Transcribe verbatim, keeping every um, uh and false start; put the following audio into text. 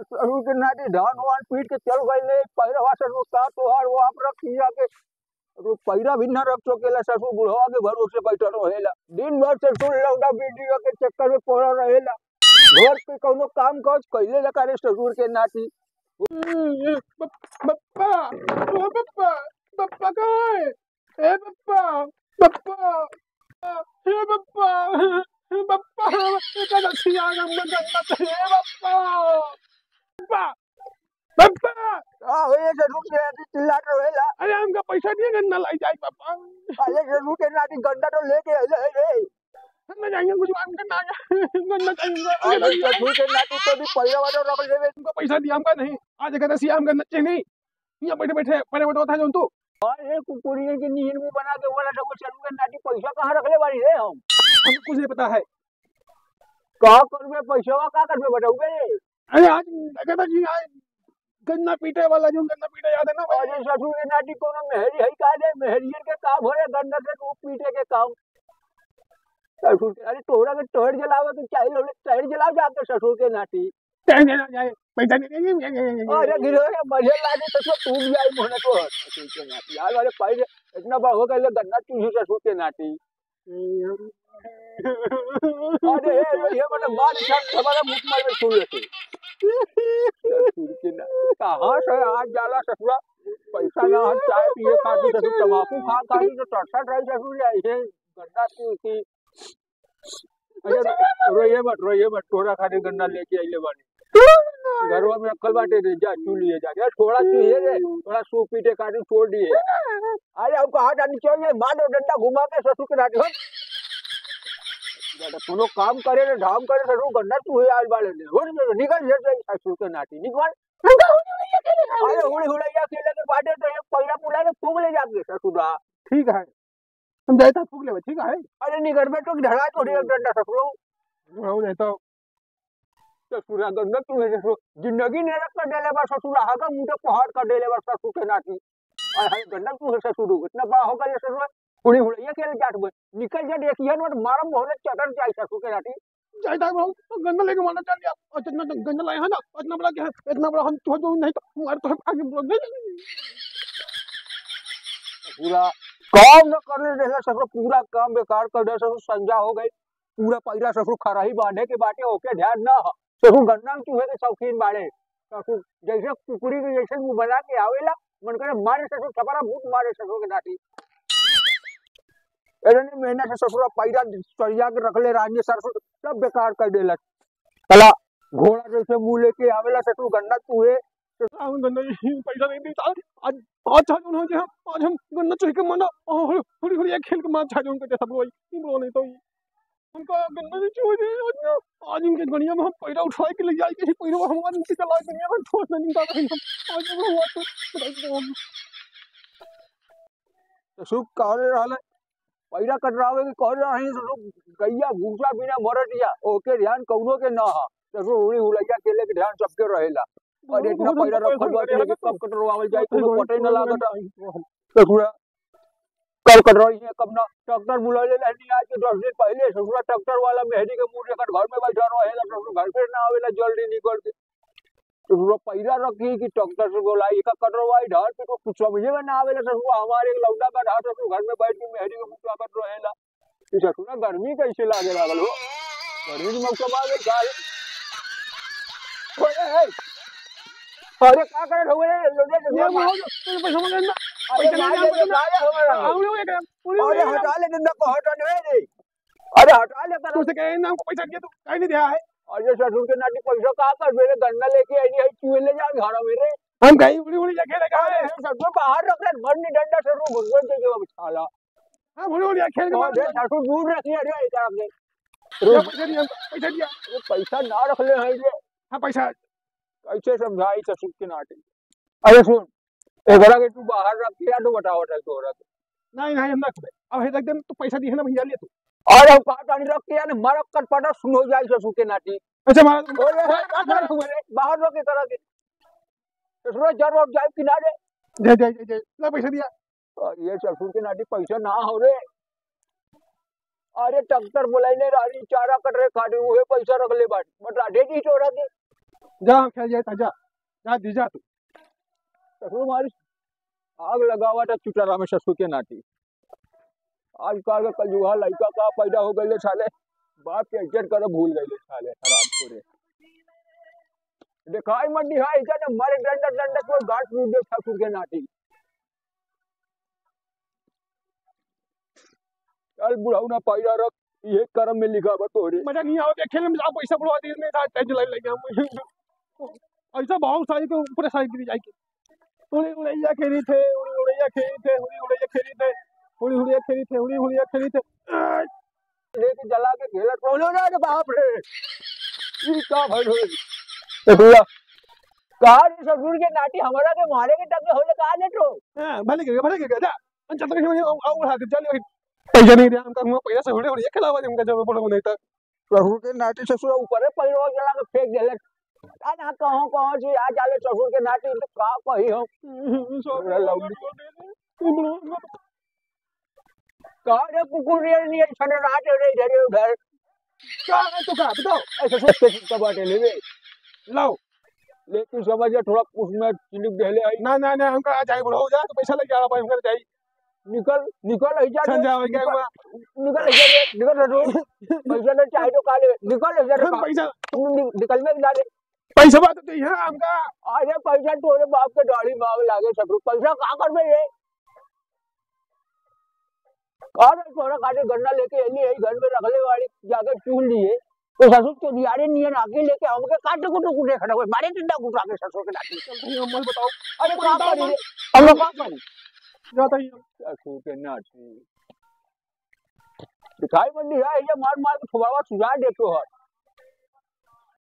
ससुर के नाती धान वान पीट के चल गइले, पैरवा ससुर का तोहार वो आप रख लिया के, तो पैरा भी न रख सकेला ससुर, बुढ़वा के भरोसे बैठल रहेला। दिन भर ससुर लौंडा वीडियो के चक्कर में पड़ल रहेला, घर के कौनो काम काज कैले ना करे ससुर के नाती। बप्पा, ओ बप्पा, बप्पा कहाँ है? ए बप्पा, बप्पा, हे बप्पा, हे बप्पा, ए दादा, सिया गंगा, गंगा, हे बप्पा, बप्पा, बप्पा। का होए ससुर के नाती चिल्लात रहेला? अरे हमका पैसा दिए, गन्ना लाई जाए बप्पा। अरे ससुर के नाती गन्ना तो लेके आइले है रे। गन्ना चाहिए, कुछ काम करना है। गन्ना चाहिए, अरे गन्ना चाहिए। ससुर के नाती तो भी पैसा वाला रख लेवे। हमका पैसा दिया, हमका नहीं। आज कहता सिया हम गन्ना चाहिए नहीं। यहाँ बैठे बैठे परे बटोत है जौन तू। अरे कुकुरिया के नींद में बना के बोला था, वो ससुर के नाती पैसा कहाँ रख ले बारी रे हम? हमको कुछ नहीं पता है। का करबे पैसा, का करबे बताओ बे? अरे आज देखा था जी, आज गन्ना पीटे वाला, जो गन्ना पीटे, याद है ना भाई? अरे ससुर के नाती कोनो मेहरी है का रे? मेहरियन के काम हो रे गन्ना से वो पीटे के काम। ससुर के, अरे तोहरा के टहर जलावे के चाहिए, हमने टहर जलाओ जाके ससुर के नाती। टहर जलाओ जाए, पैसा नहीं देंगे। अरे गिरो रे, बढ़िया लागे ससुर, तू भी आई मोहना तो ससुर के नाती। यार अरे पाई रे, इतना बड़ा हो गया ले गन्ना तू ही ससुर के नाती। अरे, ए, ए, ये मतलब मार इच्छा हमारा मुंह मार में सुन लेते। ससुर के ना, कहाँ से आज जाला ससुरा? पैसा ना हो, चाय पिए खातिर ससुर, तमाकू खा खातिर तो तरसत रही ससुर, ये गन्ना की, की। अरे, रोइए मत, रोइए मत, तोरा खातिर गन्ना लेके आइले बानी। घरवा में अक्कल बाटे रे, जा चू लिए जा। यार, थोड़ा चू ये रे, थोड़ा सूप पीटे खातिर छोड़ दिए। अरे, हम कहा जानी चाहिए, मार दो डंडा घुमा के ससुर के नाती, हट। ज्यादा कोनो काम करे रे, धाम करे, ससुर गन्ना तू है आज वाले ने। हट, निकल ये से ससुर के नाती, निकल। अरे, हुड़ी हुड़ैया खेले के बाटे तो एक पैरा पुला के फूंक ले जाके ससुरा। ठीक है, हम जाए था फूंक लेवे, ठीक है। अरे, निकल बे, तो ढला तो एक डंडा ससुरो। हाँ, नहीं तो। ससुरा गंदा तू है ससुर, जिंदगी नरक कर देले बा ससुरा, हागा मुंडे पहाड़ कर देले बा ससुर के नाती। अरे हाय गंदा तू है ससुर, इतना बड़ा हो गया ससुर, थोड़ी हुड़ैया खेले जात बे, निकल जा, देखिए ना, मारम मोहरे चटर जाए ससुर के नाती। जाए था बाबू, तो गंदा लेके मारना चाह लिया, और जितना गंदा लाए है ना, इतना बड़ा क्या है, इतना बड़ा हम तो जो नहीं तो हमारे तो आगे बोल दे। पूरा काम न करने देला ससुर, पूरा काम बेकार कर दे ससुर, संझा हो गई। पूरा पैरा ससुर खरही बांधे के बाटे, ओके ध्यान ना ह। ससुर गन्ना में चूहे के शौकीन बाड़े। ससुर जैसे कुकुरी के जैसे मुंह बना के आवेला, मन करे मारे ससुर, थपरा भूत मारे ससुर के नाती। इतनी मेहनत से ससुरा पैरा सरिया के रखले रहनी ससुर, सब बेकार कर देलक। साला घोड़ा जैसे मुंह लेके आवेला ससुर गन्ना चूहे। ससुर हम गन्ना ही पैसा नहीं देता। आज, आज छा जौन हो जे हम, आज हम गन्ना चूहे के मना, और हुड़ी हुड़ी खेल के मार छा जौन करते सब लोग, ई बोलो नहीं तो ई। हमका गन्ना नहीं चूहे जे, आज, आज इनके गनिया में हम पैरा उठाए के ले जाए के, पैरा हमारे इनके चला गनिया में ठोस नहीं निकाल रहे हम। आज हम लोग तो ससुर कहले रहले, पैरा कटरावे के कहले रही, ससुर गैया भूसा बिना मरत या, ओके ध्यान कौनो के ना हा। ससुर हुड़ी हुलैया के लेके ध्यान सबके रहेला। अरे इतना पैरा रखल बा कि लेके कब कटरवावल जाए, कोनो पते न लागत। ससुरा कल कटरवाई है, कब ना? डॉक्टर बुलैले रहनी आज के दस दिन पहले, ससुरा डॉक्टर वाला मेहरी के मुंह लेकर घर में बैठा रहेला, ससुर घर पे ना आवेला जल्दी निकल के। ससुरा पैरा रखी कि डॉक्टर से बोलाई, एका कटरवाई, ढाल पे तो कुछ समझे में ना आवेला ससुरा, हमारे एक लौंडा का ढाल ससुर घर में बैठ के मेहरी के मुंह लागत रहेला। ई ससुरा गर्मी कैसे लागे लागल हो? गर्मी के मौसम आ गइल का है? ओए, ए, ए। अरे का करत हो रे? लो, ले, ले, ये ले। बोलो, तो पैसा मांगे ना। अरे पैसा ना मार दे, दे, मार दे, हमारा। आओ, आओ, एक, पूरी अरे हो गई। हटा ले, डंडा को हटा ले रे। अरे हटा ले, कर। तुझसे कहे ना, हमको पैसा दिया, तू काहे नहीं दिया है? अरे ससुर के नाती पैसा का कर, मेरे गन्ना लेके आई नहीं है, चूहे ले जा घर में रे। हम कहीं उड़ी उड़ी जाके लगा अरे है। ससुर बाहर रख रहे, भर नहीं डंडा ससुर घुस घुस के जो साला। हाँ, बोलो, बोलो, खेल के और मार दे, दो। सासू दूर रखिए, अरे, इधर आके। ये पैसा दिया, पैसा दिया। ये पैसा ना रख ले, है ये। हाँ, पैसा। कैसे समझाई ससुर के नाती? अरे सुन, एक बार के तू बाहर रख के या तो बताओ, बताओ तो रख। नहीं, नहीं, हम ना रखबे। अब हे रख दे, तू पैसा दिए ना भैया, ले तू। और हम कहा तानी रख के या ना, मारा कट पटा सुन हो जाए ससुर के नाती। अच्छा, मारा। ओए, ओए, बाहर रख के तरह के। ससुर जर और जाए किनारे। जय, जय, जय, जय। ला पैसा दिया। अरे ससुर के नाती पैसा ना हो रे। अरे ट्रैक्टर बोलाइले रहनी चारा कटरे खातिर, उहे पैसा रख ले बाटी। बता दे दी तोरा के। जा, हम खेल जाए, जा, जा, दी जा तू। ससुर मारी आग लगावा था चुटारा में ससुर के नाती। आजकल के कलयुगा लइका का पैदा हो गइले साले, बाप के इज्जत करब भूल गइले साले, हराम खोरे। देखाई मंडी है, इज्जत मारे डंडा, डंडा को गांठ टूट दे ससुर के नाती। चल बुढ़ऊ ना पैदा रख, ये करम में लिखा बा तोरे। मजा नहीं आवत, खेले में जा पैसा बुढ़वा दे, मैं आज टाइम चलाई लग गया। ऐसा भाव सारी के ऊपर सारी गिर जाएगी। उड़ी उड़ैया खेली थे, उड़ी उड़ैया खेली थे, उड़ी उड़ैया खेली थे, उड़ी उड़ैया खेली थे, उड़ी उड़ैया खेली थे। लेके जला के घेलत रहलो रे, अरे बाप रे, ई का भइल होई? ए भैया, का रे ससुर के नाती हमरा के मारे के तक होले का लेट हो? हाँ, भले के, भले के, जा। हम चलते हैं, हम, हम उठा के चल, पैसा नहीं दे, हमका हुआ पैसा से होले, होले, ये खिलावा दे, हमका जब बोलो नहीं तो। ससुर के नाती ससुर ऊपर है, पैर और जला के फेंक देले। आ ना, कहाँ, कहाँ से आ जाले ससुर के नाती, तो का कही हम? ससुर हमरा लौंडी। का रे कुकुर रे, नियर छन रात रे, इधर, उधर। का है तो का, बताओ। ऐसे सोच के चिंता बाटे लेवे। लाओ। लेकिन समझ जा, थोड़ा उसमें चिलिक देले आई। ना, ना, ना, हमका आ जाए, बुढ़ऊ जा, तो पैसा लग जावा भाई, हमका जाई। निकल, निकल, ऐसा छन जा, जावे क्या निकल, हुआ? निकल, ऐसा रे, निकल रे, पैसा ना चाहे तो का ले, निकल, ऐसा रे, हम का? पैसा नि-, नि-, निकल में ना रे। पैसा बात तो यहाँ हमका। अरे, पैसा तोरे बाप के दाढ़ी मांग लागे, ससुर, पैसा का करबे रे? अरे, तोरा खातिर गन्ना लेके अइली, यही घर में रखले बाड़ी, जाके चुन लिए। तो ससुर चोदियारे नियन आके लेके हमके काटे को टुकुर देख रहा है, मारे टिंडा घुसा के ससुर के नाती। चल, भैया, मत बताओ। अरे, का करी रे? हम लोग का करी? जाता ही हम। ससुर के नाती। दिखाई मंडी है, ये मार मार के थोबावा सुझा देतो है।